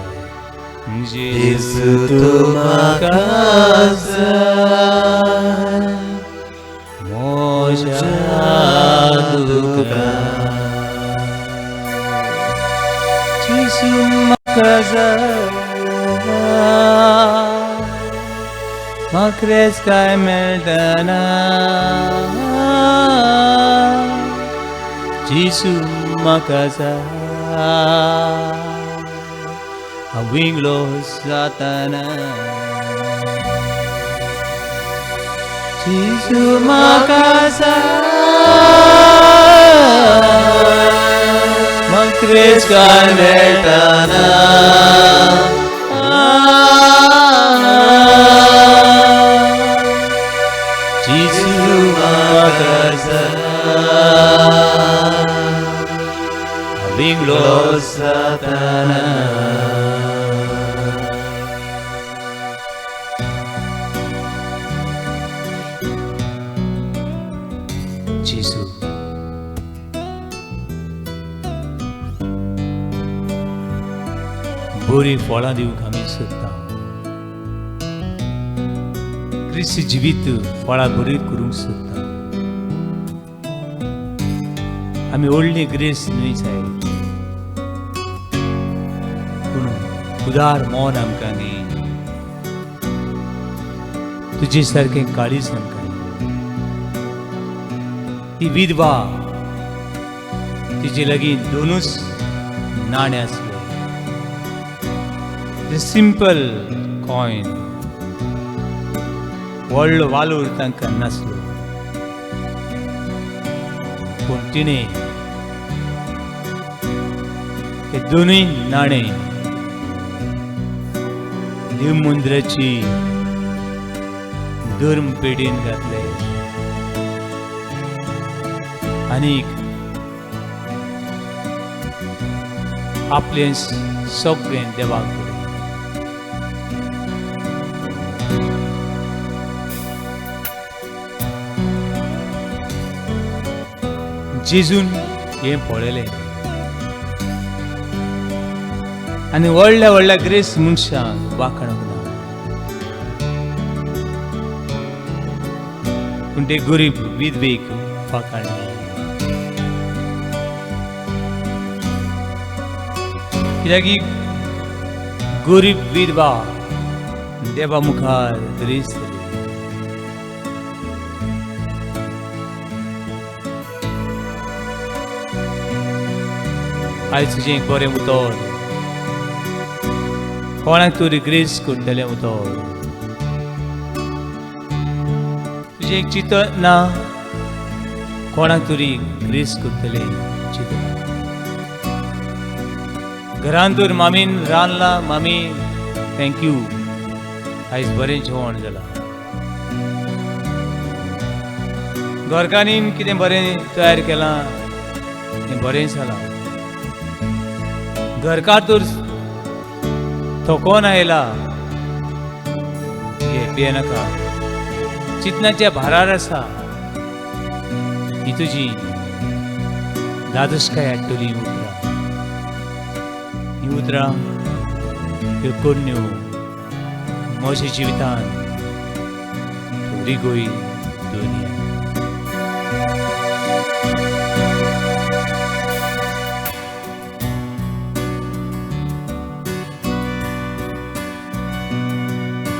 जेजू तूं म्हाका जाय, म्हज्या दुखान। जेजू म्हाका जाय, म्हाका गिरेस्तकाय मेळटना। जेजू म्हाका जाय, हांव विंगलो जातना। जेजू म्हाका जाय, म्हाका गिरेस्तकाय मेळटना। जेजू म्हाका जाय, हांव विंगलो जातना। जेजू बरीं फळां दिवंक आमी सोदता। क्रिस्ती जिवीत फळां बरी करूंक सोदता। आमी व्हडली ग्रेस न्हय जाय, पूण उदार मन आमकां दी, तुजे सारकें काळीज आमकां दी। ती विधवा तिजे लागीं दोनूच नाणे आसले, सिंपल कॉयन, व्हडलो वालोर तांकां नासलो, पूण तिणें ते दोनूय नाणे देवमुंद्राची धर्म पेडीन घातले आनीक आपलें सगळें देवाक दिलें। जेजून हें पळयलें आनी व्हडल्या व्हडल्या ग्रेस मनशांक वाखाणूंक ना, पूण ते गरीब विधवेक वाखाणले। कित्याक गरीब विधवा देवा मुखार ग्रेस जाली। आयज तुजें एक बरें उतर, कोणाक तूं रिग्रेस करतलें उतर, तुजें एक चिंतन ना, कोणाक तरी ग्रेस करतलें चिंतन। घरान तर मामीन रांदला, मामी thank you, आयज बरें जेवण जालां। घरकान्नीन कितें बरें तयार केलां तें बरें जालां। घरकार तर थकोन आयला, घे पियेनाका, चिंतनाच्या भारार आसा, ही तुजी दादोसकाय हाडटली उतरां। हीं उतरां, ह्यो करण्यो म्हज्या जिवितान रिगोय दुनिया.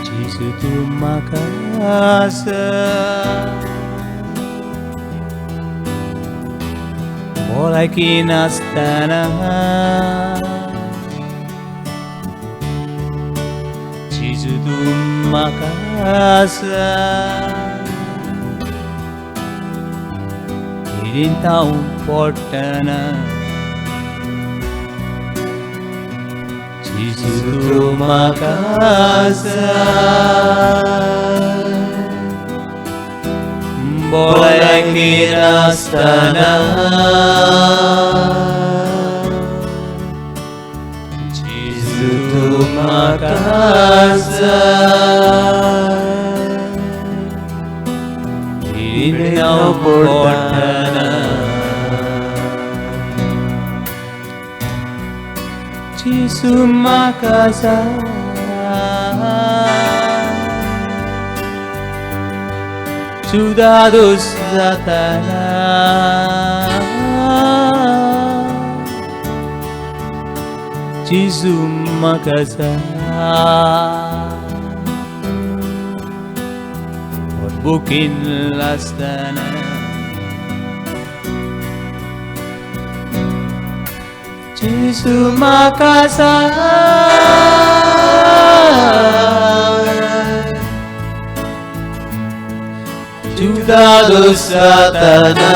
जेजू तूं म्हाका आसा, भलायकी नासतना, जेजू तूं म्हाका आसा, पिडेंत हांव पडटना, जेजू तूं म्हाका आसा, भलायकी नासतना, जेजू तूं म्हाका आसा, पिडेंत हांव पडटना, जेजू म्हाका आसा, Ciudad Satanás, Gesù makasa, Bukin lastana, Gesù makasa, Ciudad Satanás,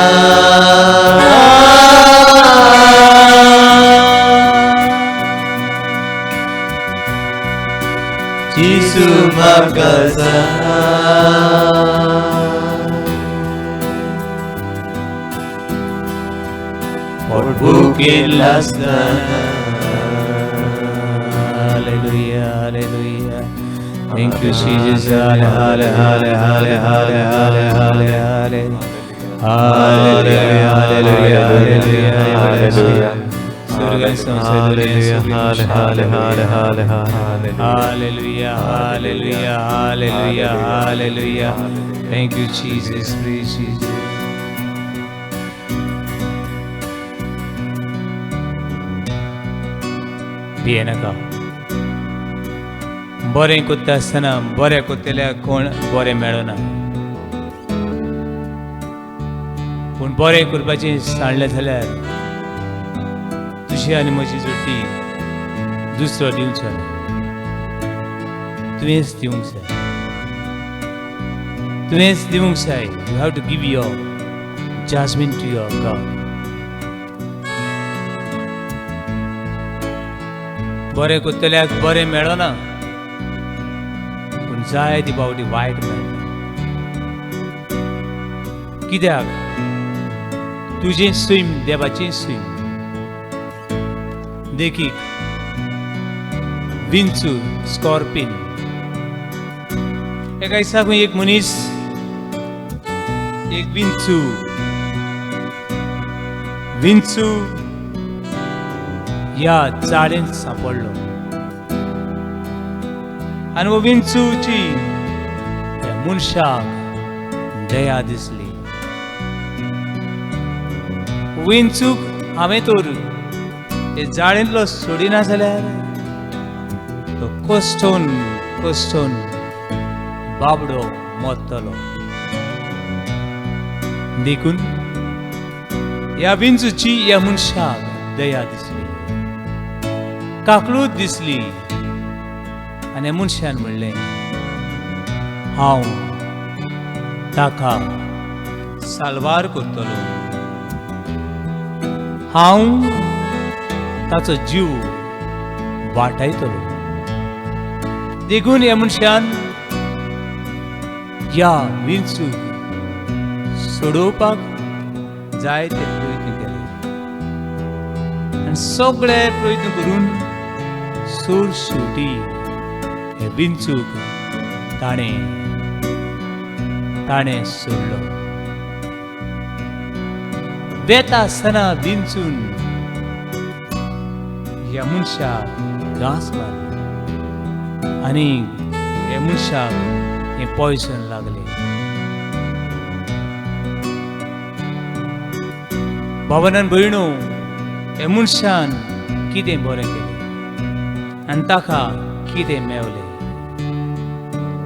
Gesù makasa, Bukin lastana. Hallelujah, hallelujah. Thank you, Jesus. Hallelujah, hallelujah, hallelujah, hallelujah, hallelujah, hallelujah. Hallelujah, hallelujah, hallelujah, hallelujah. Thank you, Jesus. Praise Jesus. भियेनाका. बरें कोत्ता आसतना बरें कोत्तल्याक कोण बरें मेळना, पूण बरें करपाचें सांडलें जाल्यार तुजी आनी म्हजी जोटी दुसरो दिवचो ना, तुवेंच दिवंक जाय, तुवेंच दिवंक जाय. You have to give your judgement to your God. बरें कोत्तल्याक बरें मेळना, पूण जाय ती पावटी वायट मेळटा. कित्याक? तुजें सैम देवाचें सैम. देखीक विंचू, स्कॉर्पिन. एका दिसाक एक मनीस एक विंचू विंचू ह्या चाळेंत सांपडलो आनी हो विंचूची त्या मनशाक दया दिसली. विंचूक हांवें तर ते जाळेंतलो सोडिना जाल्यार तो कोसटून कोसटून बाबडो मरतलो. देखून ह्या विंचूची ह्या मनशाक दया दिसली, काकलूत दिसली आनी मनशान म्हणलें, हांव ताका साल्वार करतलो, हांव ताचो जीव वाटायतलो. देखून ह्या मनशान ह्या विंचूक सोडोवपाक जायते प्रयत्न केले आनी सगळे प्रयत्न करून सोर शेवटी हे विंचूक ताणें ताणें सोडलो. वेता आसतना विंचून ह्या मनशाक घांस मारली आनी ह्या मनशाक हें पॉयजन लागलें. भावनान भयणो, ह्या मनशान कितें बरें केलें आनी ताका कितें मेवलें?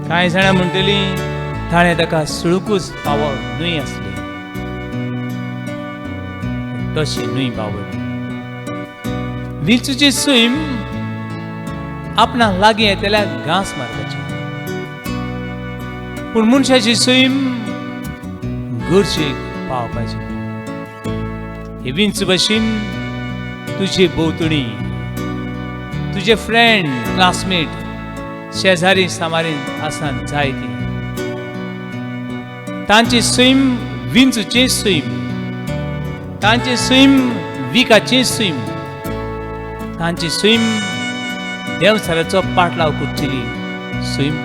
कांय जाणां म्हणटलीं ताणें ताका सुळूकूच फावो न्हय आसली. तशें न्हय बावड. विंचूची सैम आपणाक लागीं येतल्याक घांस मारपाची, पूण मनशाची सैम गरजेक पावपाची. हे विंचू भशेन तुजे भोंवतणी तुजे फ्रेंड, क्लासमेट, शेजारी सामारी आसान जायती, तांची सैम विंचूची सैम, तांची सैम विकाची सैम, तांची सैम देवसाराचो पाटलाव करचेली सैम.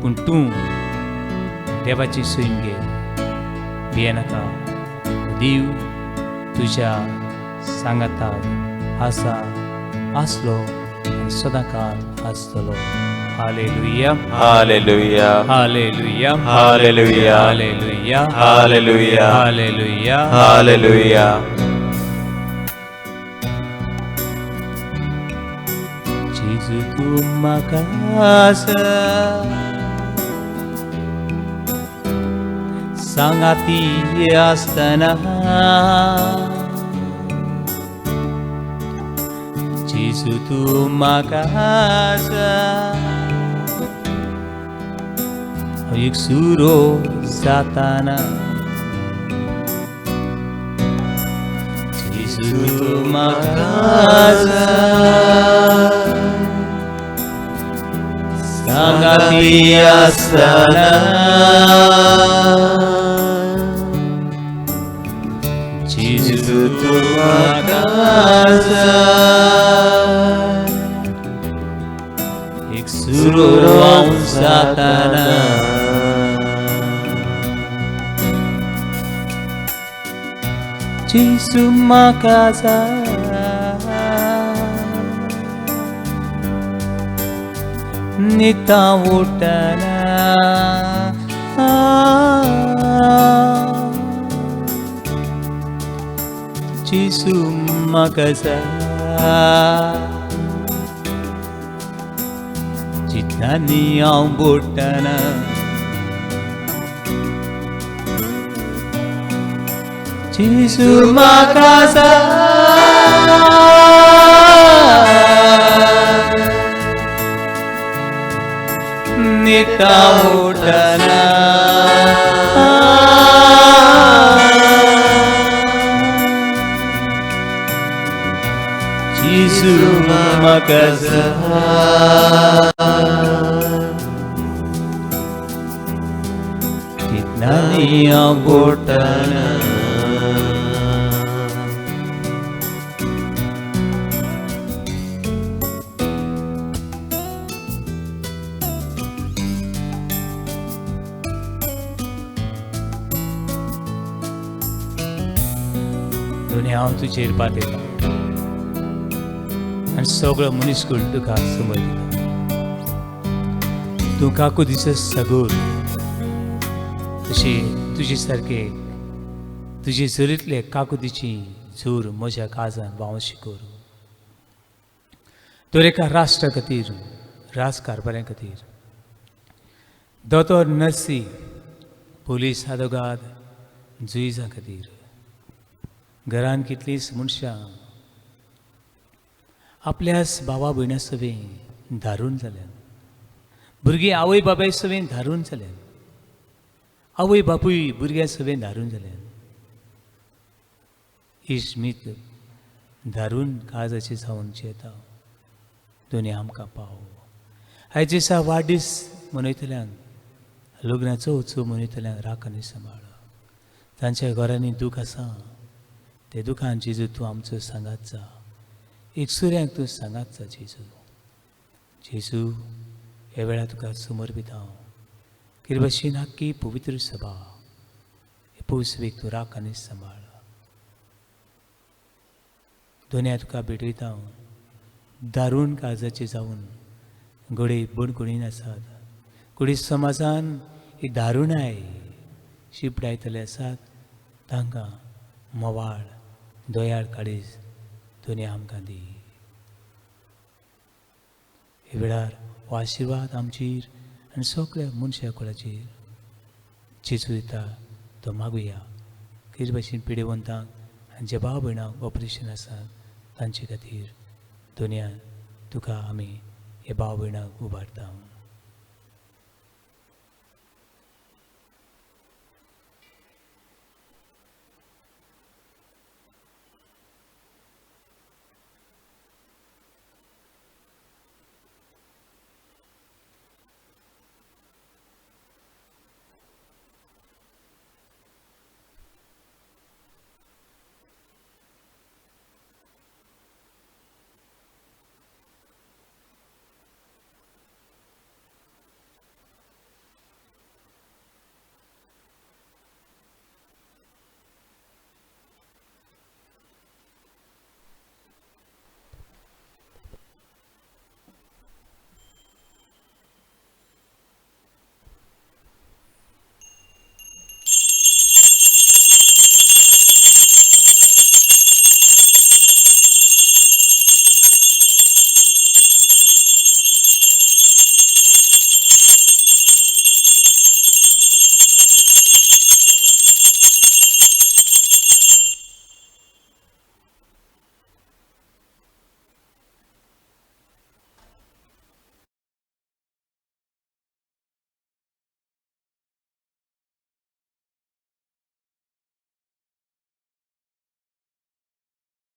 पूण तूं देवाची सैम घे, भियेनाका. देव तुज्या सांगाताक आसा, आसलो आनी सदांकाळ आसतलो. Hallelujah, hallelujah, hallelujah, hallelujah, hallelujah, hallelujah, hallelujah, hallelujah. जेजू तूं म्हाका आसा, सांगाती आसतना, जेजू तूं म्हाका आसा, हांव एकसुरो जाताना, जेजू तूं म्हाका आसा, सांगाती आसतना, जेजू तूं म्हाका आसा, एकसुरो हांव जाताना. जेजू म्हाका आसा, निता उठना, जेजू म्हाका आसा, चिंतनांनी हांव बुडटना, जेजू म्हाका आसा, निता उठना, जेजू म्हाका आसा, चिंतनांनी हांव बुडटना. हांव तुजेर पातयतां आनी सगळो मनीसकूळ तुका समज दिता. तूं काकू दिसत सगोर तशी तुजे सारके तुजे जरींतले काकुतीची जोर म्हज्या काळजान व्हांवशी करूं. तर एका राष्ट्रा खातीर, राजकारभाऱ्यां खातीर, दोतोर, नर्सी, पोलीस, आदोगाद, जुईजां खातीर, घरान कितलींच मनशां आपल्याच बाबा भयणा सवें धारून जाल्यात, भुरगीं आवय बापाय सवें धारून जाल्यात, आवय बापूय भुरग्यां सवें धारून जाल्यात. इश्मीत धारून काळजाची जावन येता दोनी आमकां पाव. आयज दिसा वाडदीस मनयतल्यांक, लग्नाचो उत्सव मनयतल्यांक राख आनी सांबाळ. तांच्या घरांनी दूख आसा, ते दुखान जेजू तूं आमचो सांगात जा, एकसुऱ्यांक तूं सांगात जा. जेजू, जेजू ह्या वेळार तुका समर्पिता हांव. किरबशीन आख्खी पवित्र सभा हे पवित्र तूं राख आनी सांबाळ. दोनया तुका भेटयता. दारूण काळजाचे जावन घडये बणकुणीन आसात, घडये समाजान ही दारुणाय शिपडायतले आसात, तांकां मोवाळ दयाळ काळीज दोनया आमकां दी. हे वेळार हो आशिर्वाद आमचेर आनी सगळ्या मनशा कुळाचेर जेजू दिता तो मागुया. कितें भाशेन पिडेवंतांक आनी जे भाव भयणांक ऑपरेशन आसा तांचे खातीर दोनया तुका आमी हे भाव भयणांक उबारता.